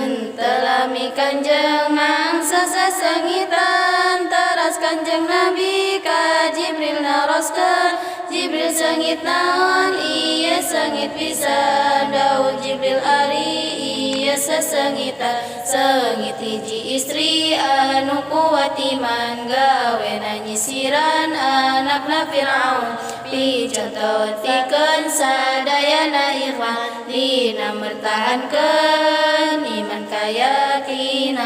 Henteu lami Kanjeng nangsa sasengitan. Teras Kanjeng Nabi ka Jibril naroskeun, "Jibril, sengit naon ieu? Sengit pisan." Dawuh Jibril, "Ari ieu sesengitan, sengit hiji istri anu kuat iman, gawena nyisiran anakna Fir'aun." Picontoeun pikeun sadayana ikhwan dina mertahankeun iman kayakinan.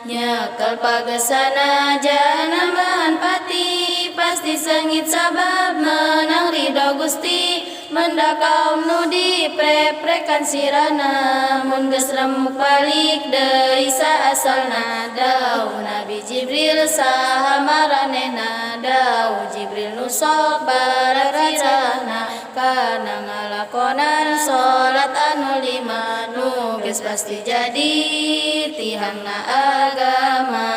Nyekel pagesana jangan pati, pasti sengit sabab menang ridho Gusti. Mendak kaum nu dipreprekan sirana, mun geus remuk balik deui saasalna. Dawuh Nabi Jibril, "Saha maranehna?" Dawuh Jibril, "Nu sok barat sirahna kana ngalakonan salat anu lima, nu geus pasti jadi tihangna agama."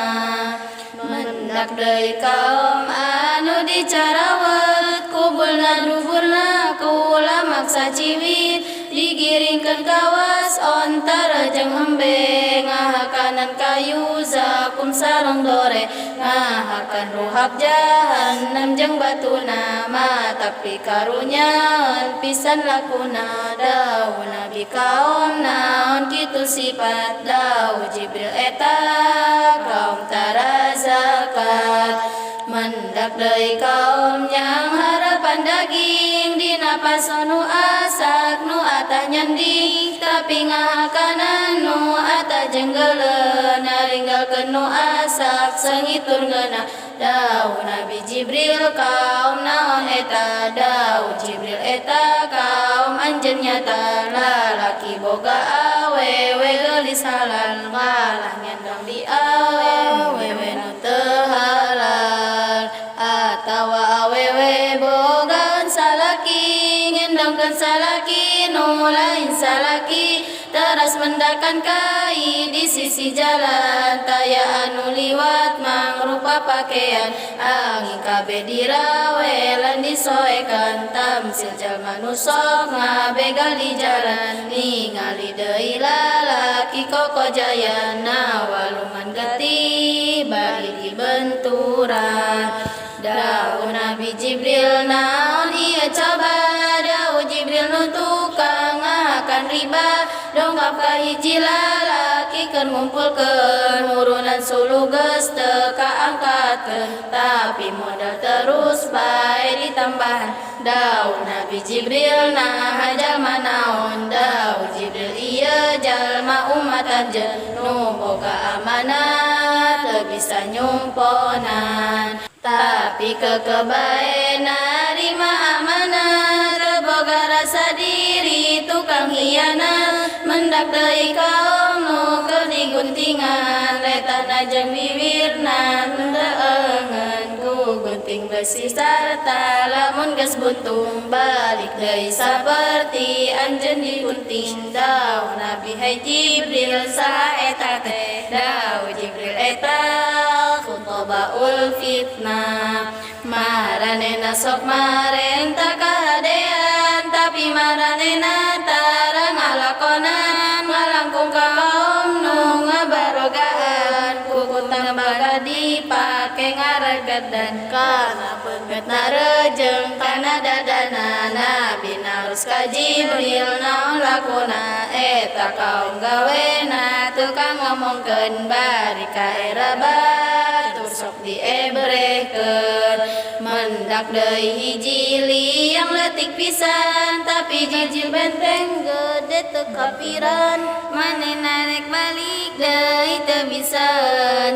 Mendak deui kaum anu dicarawet, kubulna duburna kula maksa ciwit, digiringkeun kawas onta jeung embe, ngahakanan kayu zakum sareng dore, ngahakan ruhak jahannam jeung batuna, matak pikarunyaeun pisan lakuna. Dawuh Nabi, "Kaum naon kitu sifat?" Dawuh Jibril, "Eta kaum tara zakat." Mendak deui kaum yang harapan daging, dina paso nu asak nu atah nyanding, tapi ngahakanan nu atah jenggeleun, naringgalkeun nu asak sengit tur ngeunah. Dawuh Nabi Jibril, "Kaum naon eta?" Dawuh Jibril, "Eta kaum anjeun nyata, lalaki boga awewe geulis halal, malah ngendong di awewe nu teu halal, atawa awewe bogaan salaki, ngendongkeun salaki nu lain salaki." Teras mendakan kai di sisi jalan, taya anu liwat mangrupa pakaian, angin kabeh dirawelan disoekan, tamsil jalma nu sok ngabegal di jalan. Ningali deui lalaki kokojayan, walungan getih bari dibenturan. Dawuh Nabi Jibril, "Naon ieu coba?" Dawuh Jibril, "Nu tukang ngahakan riba, dongkap ka hiji lalaki keur ngumpulkeun, urunan suluh geus teu kaangkatkeun, tapi modal terus bae ditambahan." Dawuh Nabi Jibril, "Naha jalma naon?" Dawuh Jibril, "Ieu jalma umat anjeun nu boga amanah teu bisa nyumponan, tapi keukeuh bae narima amanah, teu boga rasa diri, tukang hianat." Mendak deui kaum nu keur diguntingan, letahna jeung bibirna teu eungeun ku gunting besi, sarta lamun geus buntung balik deui saperti anjeun digunting. Dawuh Nabi, "Hai Jibril, saha eta teh?" Dawuh Jibril, "Eta khutobaul fitnah. Maranehna sok marenta kahadean, tapi maranehna tara ngalakonan, ngalangkung ka kaum nu ngabarogaan, kuku tembaga dipake ngaregedan kana beungeutna rejeung kana dadana." Nabi naros ka Jibril, "Naon lakuna eta kaum? Gawena tukang ngomongkeun bari ka era batur sok diebrehkeun." Mendak deui hiji liang leutik pisan, tapi jijil benteng gede teu kapiran, manehna rek balik deui teu bisa.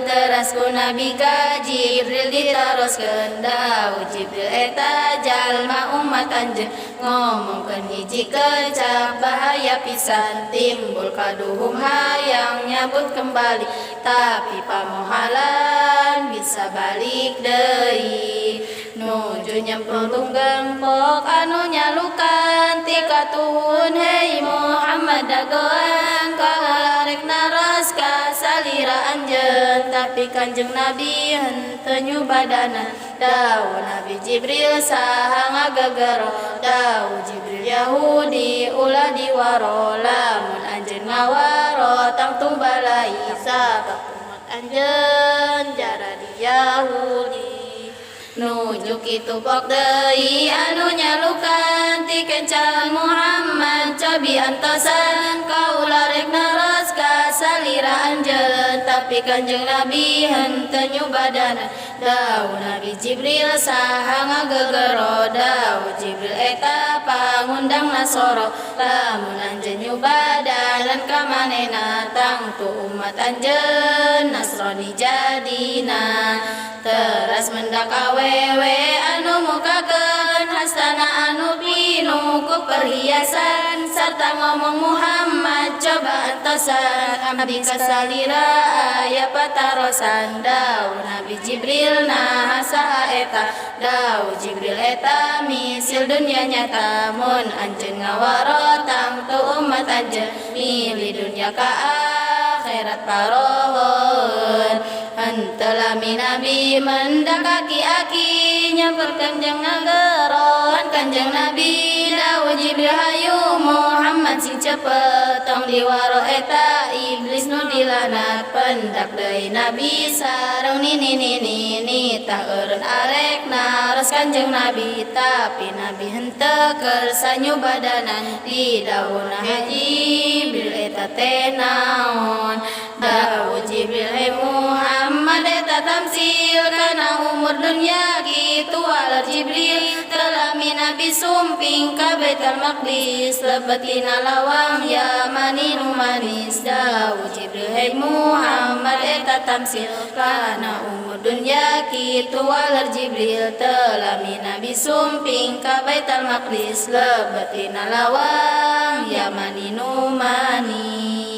Teras ku Nabi ka Jibril ditaroskeun. Dawuh Jibril, "Eta jalma umat anjeun, ngomongkeun hiji kecap bahaya pisan, timbul kaduhung hayang nyabut kembali, tapi pamohalan bisa balik deui." Nuju nyemplung tunggang pok anu nyalukan, ti katuhun, "Hei Muhammad, dagoan." Kaula rek naros ka salira anjeun, tapi Kanjeng Nabi henteu nyubadanan. Dawuh Nabi Jibril, "Saha ngagagaro?" Dawuh Jibril, "Yahudi, ulah diwaro, lamun anjeun ngawaro." kiai sabab umat anjeun jaradi Yahudi. Nuju kitu pok deui anu nyalukan ti kencan Muhammad, cobi antosan kaula rek naros ka salira anjeun, tapi Kanjeng Nabi henteu nyubadanan. Dawuh Nabi Jibril, "Saha ngagegero?" Dawuh Jibril, "Eta pangundang Nasoro. Lamun anjeun nyubadanan ka manehna, tangtu umat anjeun Nasrani jadina." Teras mendak awewe anu mukakeun hastana anu pinuh ku perhiasan sarta ngomong, "Muhammad, coba antosan, abdi ka salira aya patarosan." Dawuh Nabi Jibril, "Nah, saha eta?" Dawuh Jibril, "Eta misil dunya nyata. Mun anjeun ngawaro, tangtu umat anjeun milih dunya ka akhirat parohon." Henteu lami Nabi mendak aki-aki nyamper Kanjeng, ngageroan Kanjeng Nabi. Dawuh Jibril, "Hayu Muhammad, sing cepet, tong diwaro, eta iblis nu dilaknat." Pendak deui Nabi sareng nini-nini nitah eureun arek naros Kanjeng Nabi, tapi Nabi henteu kersa nyubadanan. Didawuhna Jibril, "Eta teh naon?" Dawuh Jibril, "He Muhammad, eta tamsil kana umur dunya." Kitu waler Jibril. Teu lami Nabi sumping ka Baitul Maqdis, lebet dina lawang Yamani nu manis. Dawuh Jibril, "He Muhammad, eta tamsil kana umur dunya." Kitu waler Jibril. Teu lami Nabi sumping ka Baitul Maqdis, lebet dina lawang Yamani nu manis.